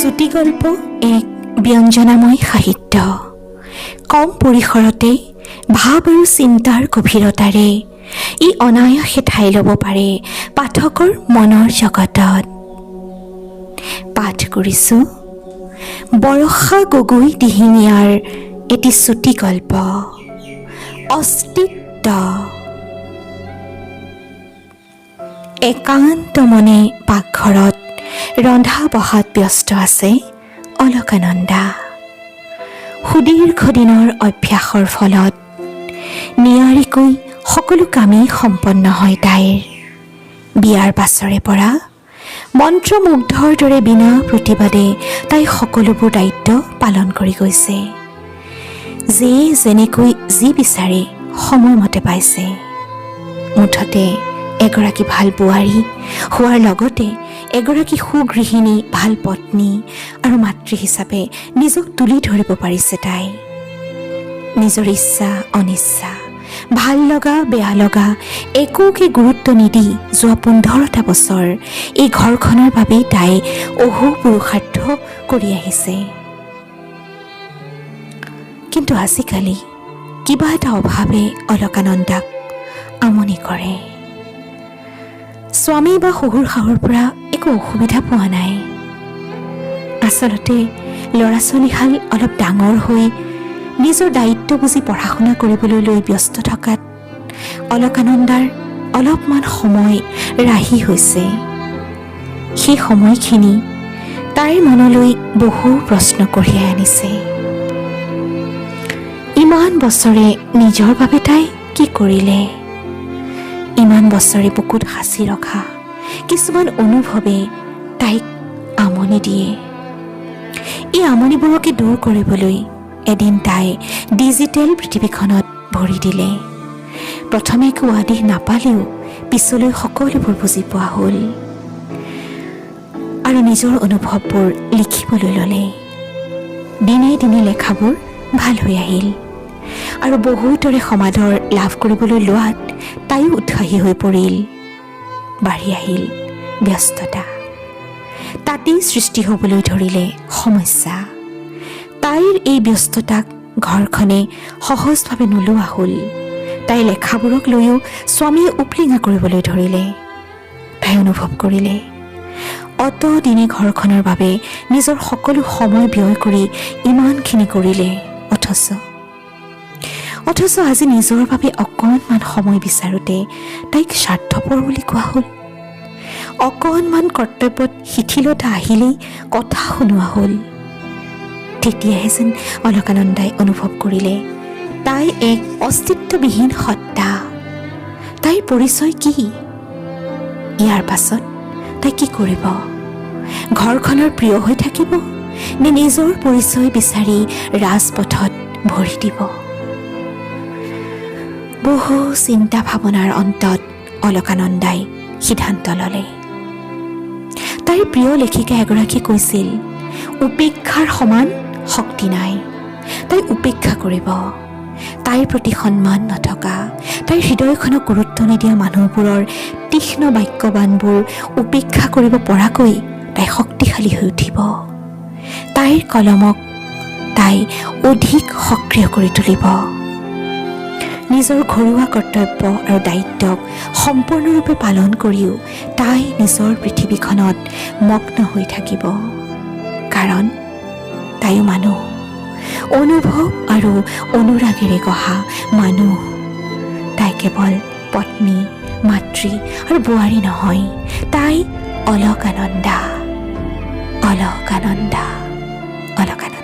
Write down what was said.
চুটিগল্প এক ব্যঞ্জনাময় সাহিত্য। কম পৰিসৰতে ভাৱ আৰু চিন্তাৰ গভীৰতাৰে ই অনায়াসে ঠাই ল'ব পাৰে পাঠকৰ মনৰ জগতত। পাঠ কৰিছোঁ বৰষা গগৈ দিহিঙীয়াৰ এটি চুটি গল্প, অস্তিত্ব। একান্ত মনে পাকঘৰত ৰন্ধা বঢ়াত ব্যস্ত আছে অলকানন্দা। সুদীৰ্ঘ দিনৰ অভ্যাসৰ ফলত নিয়াৰিকৈ সকলো কামেই সম্পন্ন হয় তাইৰ। বিয়াৰ পাছৰে পৰা মন্ত্ৰমুগ্ধৰ দৰে বিনা প্ৰতিবাদে তাই সকলোবোৰ দায়িত্ব পালন কৰি গৈছে। যে যেনেকৈ যি বিচাৰে সময়মতে পাইছে। মুঠতে এগৰাকী ভাল বোৱাৰী হোৱাৰ লগতে এগৰাকী সুগৃহিণী, ভাল পত্নী আৰু মাতৃ হিচাপে নিজক তুলি ধৰিব পাৰিছে তাই। নিজৰ ইচ্ছা অনিচ্ছা, ভাল লগা বেয়া লগা একোকে গুৰুত্ব নিদি যোৱা 15টা বছৰ এই ঘৰখনৰ বাবেই তাই অহো পুৰুষাৰ্থ কৰি আহিছে। কিন্তু আজিকালি কিবা এটা অভাৱে অলকানন্দাক আমনি কৰে। স্বামী বা শহুৰ শাহুৰ পৰা একো অসুবিধা পোৱা নাই। আচলতে ল'ৰা ছোৱালীহাল অলপ ডাঙৰ হৈ নিজৰ দায়িত্ব বুজি পঢ়া শুনা কৰিবলৈ লৈ ব্যস্ত থকাত অলকানন্দাৰ অলপমান সময় ৰাহি হৈছে। সেই সময়খিনি তাইৰ মনলৈ বহু প্ৰশ্ন কঢ়িয়াই আনিছে। ইমান বছৰে নিজৰ বাবে তাই কি কৰিলে? ইমান বছৰে বুকুত সাঁচি ৰখা কিছুমান অনুভৱে তাইক আমনি দিয়ে। এই আমনিবোৰকে দূৰ কৰিবলৈ এদিন তাই ডিজিটেল পৃথিৱীখনত ভৰি দিলে। প্ৰথমে একো আদিহ নাপালেও পিছলৈ সকলোবোৰ বুজি পোৱা হ'ল আৰু নিজৰ অনুভৱবোৰ লিখিবলৈ ল'লে। দিনে দিনে লেখাবোৰ ভাল হৈ আহিল আৰু বহুতৰে সমাদৰ লাভ কৰিবলৈ লোৱাত তাইও উৎসাহী হৈ পৰিল। বাঢ়ি আহিল ব্যস্ততা। তাতেই সৃষ্টি হ'বলৈ ধৰিলে সমস্যা। তাইৰ এই ব্যস্ততাক ঘৰখনে সহজভাৱে নোলোৱা হ'ল। তাইৰ লেখাবোৰক লৈও স্বামীয়ে উপলিঙা কৰিবলৈ ধৰিলে। তাই অনুভৱ কৰিলে, অত দিনে ঘৰখনৰ বাবে নিজৰ সকলো সময় ব্যয় কৰি ইমানখিনি কৰিলে, অথচ অথচ আজি নিজৰ বাবে অকণমান সময় বিচাৰোঁতে তাইক স্বাৰ্থপৰ বুলি কোৱা হ'ল। অকণমান কৰ্তব্যত শিথিলতা আহিলেই কথা শুনোৱা হ'ল। তেতিয়াহে যেন অলকানন্দাই অনুভৱ কৰিলে, তাই এক অস্তিত্ববিহীন সত্তা। তাইৰ পৰিচয় কি? ইয়াৰ পাছত তাই কি কৰিব? ঘৰখনৰ প্ৰিয় হৈ থাকিব নে নিজৰ পৰিচয় বিচাৰি ৰাজপথত ভৰি দিব? বহু চিন্তা ভাৱনাৰ অন্তত অলকানন্দাই সিদ্ধান্ত ল'লে। তাইৰ প্ৰিয় লেখিকা এগৰাকীয়ে কৈছিল, উপেক্ষাৰ সমান শক্তি নাই। তাই উপেক্ষা কৰিব। তাইৰ প্ৰতি সন্মান নথকা, তাইৰ হৃদয়খনক গুৰুত্ব নিদিয়া মানুহবোৰৰ তীক্ষ্ণ বাক্যবাণবোৰ উপেক্ষা কৰিব পৰাকৈ তাই শক্তিশালী হৈ উঠিব। তাইৰ কলমক তাই অধিক সক্ৰিয় কৰি তুলিব। নিজৰ ঘৰুৱা কৰ্তব্য আৰু দায়িত্বক সম্পূৰ্ণৰূপে পালন কৰিও তাই নিজৰ পৃথিৱীখনত মগ্ন হৈ থাকিব। কাৰণ তাইও মানুহ, অনুভৱ আৰু অনুৰাগেৰে গঢ়া মানুহ। তাই কেৱল পত্নী, মাতৃ আৰু বোৱাৰী নহয়, তাই অলকানন্দা, অলকানন্দা, অলকানন্দা।